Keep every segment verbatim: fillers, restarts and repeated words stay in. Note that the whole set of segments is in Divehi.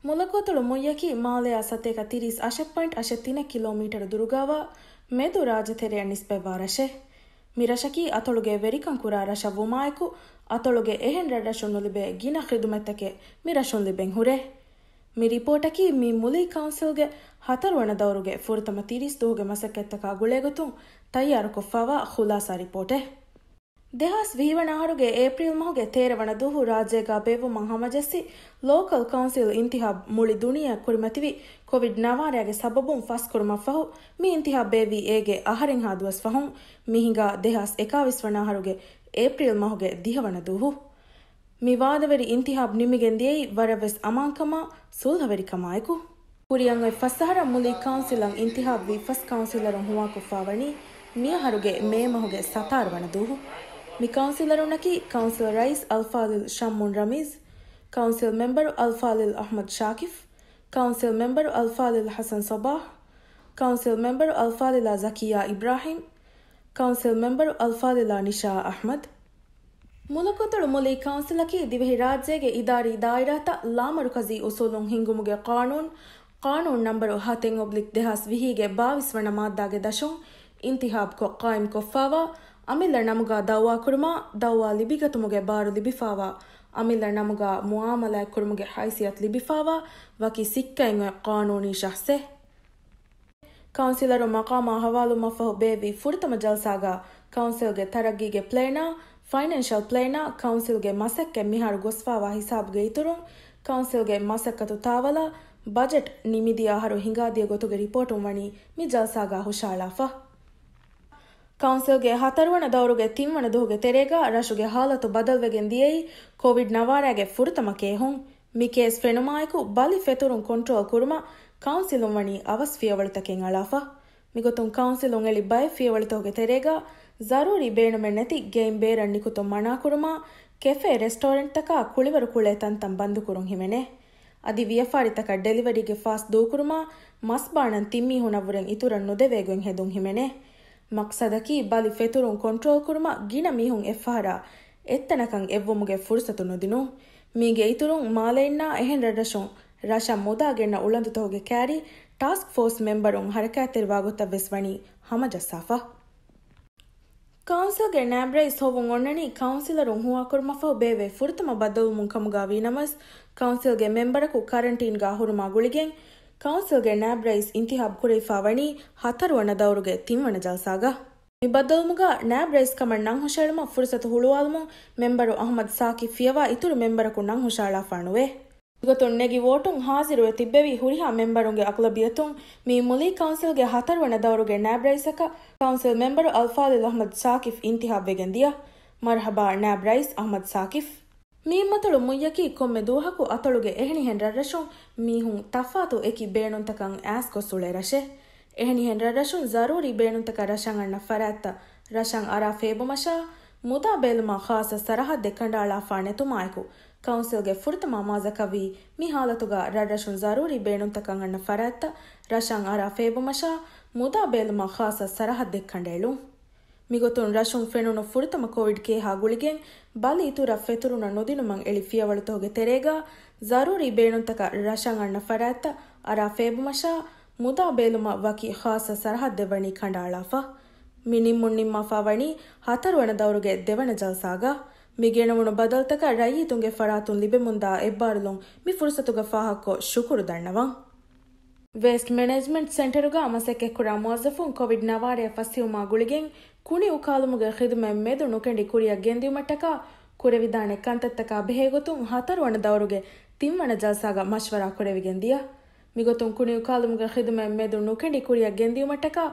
މުލަކުއަތޮޅު މުއްޔަކީ މާލެއާ ސަތޭކަ ތިރީސް އަށެއް ޕޮއިންޓް އަށެއް ތިނެއް ކިލޯމީޓަރު ދުރުގާވާ މެދު ރާއްޖެތެރެއަށް ނިސްބަތްވާ ރަށެއް. މި ރަށަކީ އަތޮޅުގެ ވެރިކަން ކުރާ ރަށަށް ވުމާއެކު، އަތޮޅުގެ އެހެން ރަށްރަށުން ނުލިބޭ ގިނަ ޚިދުމަތްތަކެއް މި ރަށުން ލިބެން ހުރޭ. މި ރިޕޯޓަކީ މި މުލި ކައުންސިލްގެ ހަތަރުވަނަ ދައުރުގެ ފުރަތަމަ ތިރީސް ދުވަހުގެ މަސައްކަތްތަކާ ގުޅޭގޮތުން ތައްޔާރުކޮށްފާވާ ޚުލާސާ ރިޕޯޓެއް. ދެހާސް ވިހި ވަނަ އަހަރުގެ އޭޕްރީލް މަހުގެ ތޭރަ ވަނަ ދުވަހު ރާއްޖޭގާ ބޭއްވުމަށް ހަމަޖެއްސި ލޯކަލް ކައުންސިލް އިންތިހާބް މުޅި ދުނިޔެއަށް ކުރިމަތިވި ކޮވިޑް ނަވާރައިގެ ސަބަބުން ފަސްކުރުމަށްފަހު، މި އިންތިހާބް ބޭއްވީ އޭގެ އަހަރެއްހާ ދުވަސް ފަހުން، މި ހިނގާ ދެހާސް އެކާވީސް ވަނަ އަހަރުގެ އޭޕްރީލް މަހުގެ ދިހަ ވަނަ ދުވަހު. މި ވާދަވެރި އިންތިހާބް ނިމިގެން ދިޔައީ ވަރަށްވެސް އަމާންކަމާ، ސުލްހަވެރިކަމާއެކު. ކުރިއަށް އޮތް ފަސް އަހަރަށް މުލި ކައުންސިލަށް އިންތިހާބްވި ފަސް ކައުންސިލަރުން ހުވާކޮށްފާވަނީ މިއަހަރުގެ މޭ މަހުގެ ސަތާރަ ވަނަ ދުވަހު. މި ކައުންސިލަރުންނަކީ ކައުންސިލް ރައީސް އަލްފާޟިލް ޝައްމުން ރަމީޒް، ކައުންސިލް މެމްބަރު އަލްފާޟިލް އަޙްމަދު ޝާކިފް، ކައުންސިލް މެމްބަރު އަލްފާޟިލް ޙަސަން ޞަބާޙް، ކައުންސިލް މެމްބަރު އަލްފާޟިލާ ޒަކިއްޔާ އިބްރާހީމް، ކައުންސިލް މެމްބަރު އަލްފާޟިލާ ނިޝާ އަޙްމަދު. މުލަކުއަތޮޅު މުލި ކައުންސިލަކީ ދިވެހިރާއްޖޭގެ އިދާރީ ދާއިރާތައް ލާމަރުކަޒީ އުސޫލުން ހިންގުމުގެ ޤާނޫނު، ޤާނޫނު ނަންބަރު ހަތެއް އޮބްލިކް ދެހާސް ވިހީގެ ބާވީސް ވަނަ މާއްދާގެ ދަށުން އިންތިހާބްކޮށް ޤާއިމްކޮށްފާވާ، އަމިއްލަ ނަމުގާ ދައުވާކުރުމާ، ދައުވާ ލިބިގަތުމުގެ ބާރު ލިބިފާވާ، އަމިއްލަ ނަމުގާ މުޢާމަލާތްކުރުމުގެ ހައިސިއްޔަތު ލިބިފާވާ، ވަކި ސިއްކައިން އޮތް ޤާނޫނީ ޝަޚްޞެއް. ކައުންސިލަރު މަޤާމާ ހަވާލުވުމަށްފަހު ބޭއްވި ފުރަތަމަ ޖަލްސާގަ ކައުންސިލްގެ ތަރައްގީގެ ޕްލޭނާ، ފައިނޭންޝަލް ޕްލޭނާ، ކައުންސިލްގެ މަސައްކަތް މިހާރު ގޮސްފާވާ ހިސާބުގެ އިތުރުން، ކައުންސިލްގެ މަސައްކަތު ތާވަލާ، ބަޖެޓް ނިމިދިޔަ އަހަރު ހިނގާދިޔަ ގޮތުގެ ރިޕޯޓުން ވަނީ މި ޖަލްސާގަ ހުށައަޅާފަ. ކައުންސިލްގެ ހަތަރުވަނަ ދައުރުގެ ތިންވަނަ ދުވަހުގެ ތެރޭގަ ރަށުގެ ހާލަތު ބަދަލުވެގެން ދިޔައީ ކޮވިޑް ނަވާރައިގެ ފުރަތަމަ ކޭހުން. މި ކޭސް ފެނުމާއެކު ބަލި ފެތުރުން ކޮންޓްރޯލް ކުރުމަށް ކައުންސިލުން ވަނީ އަވަސް ފިޔަވަޅުތަކެއް އަޅާފަ. މިގޮތުން ކައުންސިލުން އެޅި ބައެއް ފިޔަވަޅުތަކުގެ ތެރޭގަ ޒަރޫރީ ބޭނުމެއް ނެތި ގެއިން ބޭރަށް ނިކުތުން މަނާކުރުމާ، ކެފޭ ރެސްޓޯރެންޓްތަކާ ކުޅިވަރު ކުޅޭ ތަންތަން ބަންދުކުރުން ހިމެނޭ. އަދި ވިޔަފާރިތަކަށް ޑެލިވަރީގެ ފާސް ދޫކުރުމާ، މަސްބާނަން ތިން މީހުނަށްވުރެން އިތުރަށް ނުދެވޭ ގޮތް ހެދުން ހިމެނޭ. މަޤްޞަދަކީ ބަލި ފެތުރުން ކޮންޓްރޯލް ކުރުމަށް ގިނަ މީހުން އެއްފަހަރާ އެއްތަނަކަށް އެއްވުމުގެ ފުރުސަތު ނުދިނުން. މީގެ އިތުރުން މާލެއިންނާ އެހެން ރަށްރަށުން ރަށަށް މުދާ ގެންނަ އުޅަނދުތަކުގެ ކައިރި ޓާސްކް ފޯސް މެމްބަރުން ހަރަކާތްތެރިވާ ގޮތަށް ވެސް ވަނީ ހަމަޖައްސާފަ. ކައުންސިލްގެ ނާއިބް ރައީސް ހޮވުން އޮންނަނީ ކައުންސިލަރުން ހުވާކުރުމަށްފަހު ބޭއްވޭ ފުރަތަމަ ބައްދަލުވުމުން ކަމުގަ ވީނަމަވެސް، ކައުންސިލްގެ މެމްބަރަކު ކަރަންޓީންގަ ހުރުމާ ގުޅިގެން، ކައުންސިލްގެ ނާއިބް ރައީސް އިންތިހާބް ކުރެވިފާ ވަނީ ހަތަރުވަނަ ދައުރުގެ ތިންވަނަ ޖަލްސާގަ. މި ބައްދަލުވުމުގަ ނާއިބް ރައީސް ކަމަށް ނަން ހުށައެޅުމަށް ފުރުސަތު ހުޅުވާލުމުން މެމްބަރު އަޙްމަދު ސާކިބް ފިޔަވާ އިތުރު މެމްބަރަކު ނަން ހުށައަޅާފާ ނުވޭ. މިގޮތުން ނެގި ވޯޓުން ހާޒިރުވެ ތިއްބެވި ހުރިހާ މެމްބަރުންގެ އަޣުލަބިއްޔަތުން މި މުލީ ކައުންސިލްގެ ހަތަރުވަނަ ދައުރުގެ ނާއިބް ރައީސަކަށް ކައުންސިލް މެމްބަރު އަލްފާޟިލް އަޙްމަދު ސާކިބް އިންތިހާބްވެގެން ދިޔަ. މަރްޙަބާ ނާއިބް ރައީސް އަޙްމަދު ސާކިބް. މި އިއްމަތޮޅު މުއްޔަކީ ކޮންމެ ދުވަހަކު އަތޮޅުގެ އެހެނިހެން ރަށްރަށުން މީހުން ތަފާތު އެކި ބޭނުންތަކަށް އައިސްގޮސް އުޅޭ ރަށެއް. އެހެނިހެން ރަށްރަށުން ޒަރޫރީ ބޭނުންތަކަށް ރަށަށް އަންނަ ފަރާތްތައް ރަށަށް އަރާ ފޭބުމަށާ، މުދާ ބޭލުމަށް ޚާއްޞަ ސަރަހައްދެއް ކަނޑައަޅާފާ ނެތުމާއެކު، ކައުންސިލްގެ ފުރަތަމަ މާޒަކަށްވީ މި ހާލަތުގަ ރަށްރަށުން ޒަރޫރީ ބޭނުންތަކަށް އަންނަ ފަރާތްތައް ރަށަށް އަރާ ފޭބުމަށާ، މުދާ ބޭލުމަށް ޚާއްޞަ ސަރަހައްދެއް ކަނޑައެޅުން. މިގޮތުން ރަށުން ފެނުނު ފުރަތަމަ ކޮވިޑް ކޭހާ ގުޅިގެން، ބަލި އިތުރަށް ފެތުރުންނަށް ނުދިނުމަށް އެޅި ފިޔަވަޅުތަކުގެ ތެރޭގަ، ޒަރޫރީ ބޭނުންތަކަށް ރަށަށް އަންނަ ފަރާތްތައް އަރާ ފޭބުމަށާ، މުދާ ބޭލުމަށް ވަކި ޚާއްޞަ ސަރަހައްދެއް ވަނީ ކަނޑައަޅާފަ. މި ނިންމުން ނިންމާފާ ވަނީ ހަތަރުވަނަ ދައުރުގެ ދެވަނަ ޖަލްސާގަ. މި ގެނެވުނު ބަދަލުތަކަށް ރައްޔިތުންގެ ފަރާތުން ލިބެމުންދާ އެއްބާރުލުން މި ފުރުސަތުގަ ފާހަގަކޮށް ޝުކުރު ދަންނަވަން. ވޭސްޓް މެނޭޖްމަންޓް ސެންޓަރުގަ މަސައްކަތްކުރާ މުވައްޒަފުން ކޮވިޑް ނަވާރަޔަށް ފަސްއިވުމާ ގުޅިގެން، ކުނި އުކާލުމުގެ ޚިދުމަތް މެދު ނުކެނޑި ކުރިއަށް ގެންދިއުމަށްޓަކާ، ކުރެވިދާނެ ކަންތައްތަކާ ބެހޭގޮތުން ހަތަރުވަނަ ދައުރުގެ ތިންވަނަ ޖަލްސާގަ މަޝްވަރާ ކުރެވިގެން ދިޔަ. މިގޮތުން ކުނި އުކާލުމުގެ ޚިދުމަތް މެދު ނުކެނޑި ކުރިއަށް ގެންދިއުމަށްޓަކާ،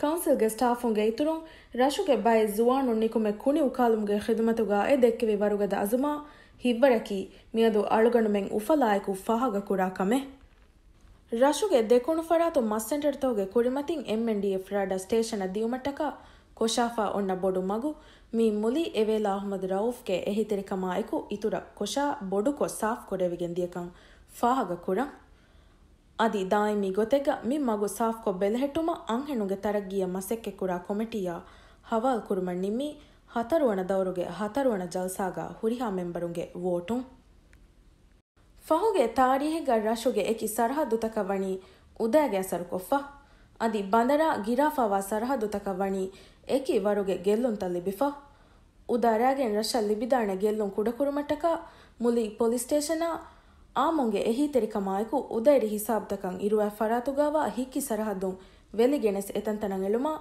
ކައުންސިލްގެ ސްޓާފުންގެ އިތުރުން، ރަށުގެ ބައެއް ޒުވާނުން ނިކުމެ ކުނި އުކާލުމުގެ ޚިދުމަތުގަ އެ ދެއްކެވި ވަރުގަދަ އަޒުމާ ހިތްވަރަކީ، މިއަދު އަޅުގަނޑުމެން އުފަލާއެކު ފާހަގަކުރާ ކަމެއް. ރަށުގެ ދެކުނު ފަރާތުން މަސް ސެންޓަރުތަކުގެ ކުރިމަތިން އެމްއެންޑީއެފް ރަޑަ ސްޓޭޝަނަށް ދިއުމަށްޓަކާ ކޮށާފާ އޮންނަ ބޮޑު މަގު، މީ މުލި އެވޭލާ އަޙްމަދު ރައޫފްގެ އެހީތެރިކަމާއެކު އިތުރަށް ކޮށާ ބޮޑުކޮށް ސާފް ކުރެވިގެން ދިޔަކަން ފާހަގަކުރަން. އަދި ދާއިމީ ގޮތެއްގަ މި މަގު ސާފްކޮށް ބެލެހެއްޓުމަށް އަންހެނުންގެ ތަރައްގީއަށް މަސައްކަތްކުރާ ކޮމިޓީއާ ހަވާލުކުރުމަށް ނިންމީ ހަތަރުވަނަ ދައުރުގެ ހަތަރުވަނަ ޖަލްސާގަ ހުރިހާ މެމްބަރުންގެ ވޯޓުން. ފަހުގެ ތާރީހެއްގަ ރަށުގެ އެކި ސަރަހައްދުތަކަށް ވަނީ އުދާގެ އަސަރުކޮށްފަ. އަދި ބަނދަރާ ގިރާފާވާ ސަރަހައްދުތަކަށް ވަނީ އެކި ވަރުގެ ގެއްލުންތައް ލިބިފަ. އުދާ ރާގެން ރަށަށް ލިބިދާނެ ގެއްލުން ކުޑަކުރުމަށްޓަކާ މުލި ޕޮލިސް ސްޓޭޝަނާ އާއްމުންގެ އެހީތެރިކަމާއެކު އުދައެރި ހިސާބުތަކަށް އިރުއާ ފަރާތުގާވާ ހިއްކި ސަރަހައްދުން ވެލި ގެނެސް އެތަންތަނަށް އެޅުމާ،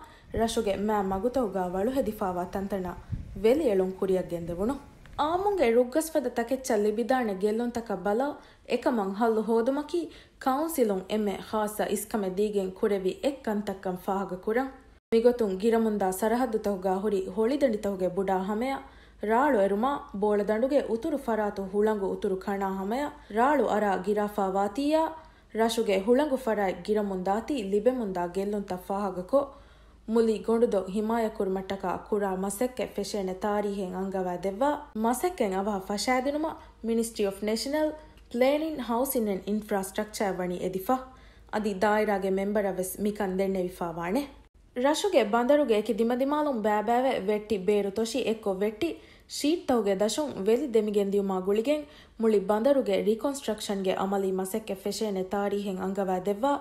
ރަށުގެ މާ މަގުތަކުގާ ވަޅު ހެދިފާވާ ތަންތަނަށް ވެލި އެޅުން ކުރިއަށް ގެންދެވުނު. އާއްމުންގެ ރުއްގަސްފަދަ ތަކެއްޗަށް ލިބިދާނެ ގެއްލުންތަކަށް ބަލާ، އެކަމަށް ހައްލު ހޯދުމަކީ ކައުންސިލުން އެންމެ ޚާއްޞަ އިސްކަމެއް ދީގެން ކުރެވި އެއް ކަންތައްކަން ފާހަގަކުރަން. މިގޮތުން ގިރަމުންދާ ސަރަހައްދުތަކުގާ ހުރި ހޮޅިދަނޑިތަކުގެ ބުޑާ ހަމަޔަށް، ރާޅު އެރުމާ، ބޯޅަދަނޑުގެ އުތުރު ފަރާތު ހުޅަނގު އުތުރު ކަނާ ހަމަޔަށް، ރާޅު އަރާ ގިރާފާ ވާތީއާ، ރަށުގެ ހުޅަނގު ފަރާތް ގިރަމުންދާތީ ލިބެމުންދާ ގެއްލުންތައް ފާހަގަކޮށް، މުލި ގޮނޑުދޮށް ހިމާޔަތްކުރުމަށްޓަކާ ކުރާ މަސައްކަތް ފެށޭނެ ތާރީހެއް އަންގަވާ ދެއްވާ، މަސައްކަތް އަވަހަށް ފަށާދިނުމަށް މިނިސްޓްރީ އޮފް ނޭޝަނަލް ޕްލޭނިން، ހައުސިން އެންޑް އިންފްރާސްޓްރަކްޗާއަށް ވަނީ އެދިފަ. އަދި ދާއިރާގެ މެމްބަރަށް ވެސް މިކަން ދެންނެވިފާވާނެ. ރަށުގެ ބަނދަރުގެ އެކި ދިމަދިމާލުން ބައިބައިވެ ވެއްޓި ބޭރު ތޮށި އެއްކޮށް ވެއްޓި ޝީޓްތަކުގެ ދަށުން ވެލި ދެމިގެން ދިޔުމާ ގުޅިގެން މުޅި ބަނދަރުގެ ރީކޮންސްޓްރަކްޝަންގެ އަމަލީ މަސައްކަތް ފެށޭނެ ތާރީހެއް އަންގަވާ ދެއްވާ،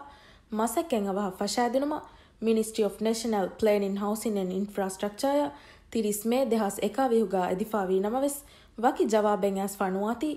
މަސައްކަތް އަވަހަށް ފަށާދިނުމަށް މިނިސްޓްރީ އޮފް ނޭޝަނަލް ޕްލޭނިން، ހައުސިން އެންޑް އިންފްރާސްޓްރަކްޗާއަށް ތިރީސް މޭ ދެހާސް އެކާވީހުގާ އެދިފާވީ ނަމަވެސް، ވަކި ޖަވާބެއް އައިސްފާ ނުވާތީ،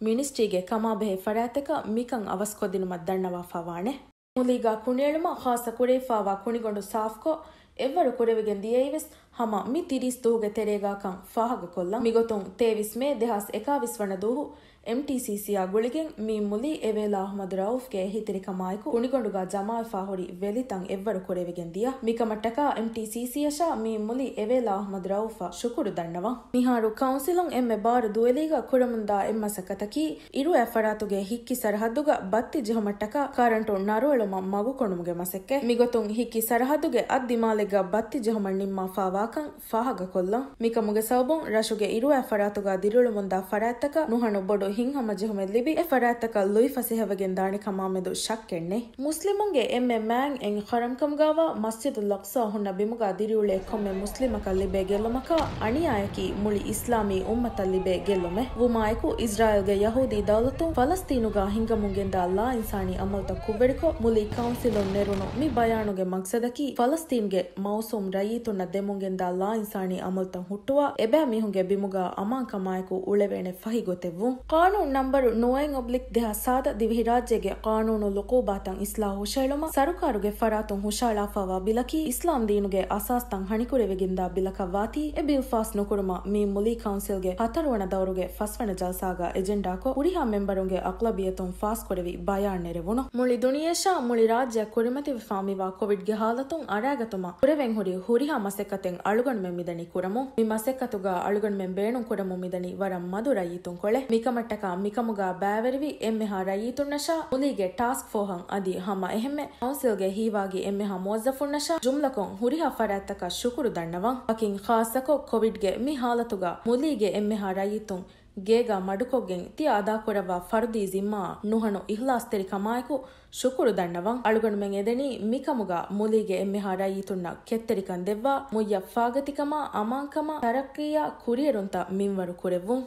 މިނިސްޓްރީގެ ކަމާބެހޭ ފަރާތްތަކަށް މިކަން އަވަސްކޮށްދިނުމަށް ދަންނަވާފާވާނެ. މުލީގާ ކުނިއެޅުމަށް ޚާއްޞަ ކުރެވިފާވާ ކުނިގޮނޑު ސާފްކޮށް، އެއްވަރު ކުރެވިގެން ދިޔައީވެސް ހަމަ މި ތިރީސް ދުވަހުގެ ތެރޭގާކަން ފާހަގަކޮށްލަން. މިގޮތުން ތޭވީސް މޭ ދެހާސް އެކާވީސް ވަނަ ދުވަހު އެމްޓީސީސީއާ ގުޅިގެން މީ މުލީ އެވޭލާ އަޙްމަދު ރައޫފްގެ އެހީތެރިކަމާއެކު ކުނިގޮނޑުގާ ޖަމާވެފާ ހުރި ވެލިތައް އެއްވަރު ކުރެވިގެން ދިޔަ. މިކަމަށްޓަކާ އެމްޓީސީސީއަށާ މީ މުލީ އެވޭލާ އަޙްމަދު ރައޫފަށް ޝުކުރު ދަންނަވަން. މިހާރު ކައުންސިލުން އެންމެ ބާރު ދުވެލީގަ ކުރަމުންދާ އެއްމަސައްކަތަކީ، އިރުއާ ފަރާތުގެ ހިއްކި ސަރަހައްދުގަ ބައްތި ޖެހުމަށްޓަކާ ކަރަންޓު ނަރުއެޅުމަށް މަގުކޮނުމުގެ މަސައްކަތް. މިގޮތުން ހިއްކި ސަރަހައްދުގެ އަށް ދިމާލެއްގަ ބައްތި ޖެހުމަށް ނިންމާފާވާކަން ފާހަގަކޮށްލަން. މިކަމުގެ ސަބަބުން ރަށުގެ އިރުއާ ފަރާތުގަ ދިރިއުޅެމުންދާ ފަރާތްތަކަށް ނުހަނު ބޮޑު ހިތްހަމަޖެހުމެއް ލިބި، އެ ފަރާތްތަކަށް ލުއިފަސޭހަވެގެން ދާނެ ކަމާމެދު ޝައްކެއް ނެތް. މުސްލިމުންގެ އެންމެ މާތް އެއް ޙަރަމްކަމުގާވާ މަސްޖިދުލް އަޤްޞާ ހުންނަ ބިމުގާ ދިރިއުޅޭ ކޮންމެ މުސްލިމަކަށް ލިބޭ ގެއްލުމަކާ އަނިޔާއަކީ މުޅި އިސްލާމީ އުއްމަތަށް ލިބޭ ގެއްލުމެއް ވުމާއެކު، އިސްރާއީލްގެ ޔަހޫދީ ދައުލަތުން ފަލަސްތީނުގާ ހިންގަމުންގެންދާ ލާއިންސާނީ އަމަލުތައް ކުށްވެރިކޮށް، މުލި ކައުންސިލުން ނެރުނު މި ބަޔާނުގެ މަގްސަދަކީ، ފަލަސްތީންގެ މައުސޫމް ރައްޔިތުންނަށް ދެމުންގެންދާ ލާއިންސާނީ އަމަލުތައް ހުއްޓުވާ، އެބައިމީހުންގެ ބިމުގާ އަމާންކަމާއެކު އުޅެވޭނެ ފަހި ގޮތެއްވުން. ޤާނޫނު ނަންބަރު ނުވައެއް އޮބްލިކް ދެހާސް ސާދަ ދިވެހިރާއްޖޭގެ ޤާނޫނު ލުޤޫބާތައް އިސްލާހު ހުށައެޅުމަށް ސަރުކާރުގެ ފަރާތުން ހުށައަޅާފާވާ ބިލަކީ، އިސްލާމް ދީނުގެ އަސާސްތައް ހަނިކުރެވިގެންދާ ބިލަކަށް ވާތީ، އެ ބިލް ފާސް ނުކުރުމަށް މީ މުލީ ކައުންސިލްގެ ހަތަރުވަނަ ދައުރުގެ ފަސްވަނަ ޖަލްސާގަ އެޖެންޑާކޮށް، ހުރިހާ މެމްބަރުންގެ އަޣްލަބިއްޔަތުން ފާސްކުރެވި ބަޔާން ނެރެވުނު. މުޅި ދުނިޔެއަށާ މުޅި ރާއްޖެއަށް ކުރިމަތިވެފާ މިވާ ކޮވިޑްގެ ހާލަތުން އަރައިގަތުމަށް ކުރެވެން ހުރި ހުރިހާ މަސައްކަތެއް އަޅުގަނޑުމެން މިދަނީ ކުރަމުން. މި މަސައްކަތުގަ އަޅުގަނޑުމެން ބޭނުން ކުރަމުން މިދަނީ ވަރަށް މަދު ރައްޔިތުން ކޮޅެއް. މިކަމަށްޓަކާ މިކަމުގަ ބައިވެރިވި އެންމެހާ ރައްޔިތުންނަށާ މުލީގެ ޓާސްކް ފޯހަށް އަދި ހަމަ އެހެންމެ ކައުންސިލްގެ ހީވާގި އެންމެހާ މުވައްޒަފުންނަށާ ޖުމްލަކޮށް ހުރިހާ ފަރާތްތަކަށް ޝުކުރު ދަންނަވަން. ވަކިން ޚާއްޞަކޮށް ކޮވިޑްގެ މި ހާލަތުގަ މުލީގެ އެންމެހާ ރައްޔިތުން ގޭގަ މަޑުކޮށްގެން ތިޔަ އަދާކުރައްވާ ފަރުދީ ޒިންމާއަށް ނުހަނު އިޚްލާޞްތެރިކަމާއެކު ޝުކުރު ދަންނަވަން. އަޅުގަނޑުމެން އެދެނީ މިކަމުގަ މުލީގެ އެންމެހާ ރައްޔިތުންނަށް ކެތްތެރިކަން ދެއްވާ، މުއްޔަށް ފާގަތިކަމާ، އަމާންކަމާ، ތަރައްޤީއާ ކުރިއެރުންތައް މިންވަރު ކުރެއްވުން.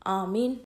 އާމީން.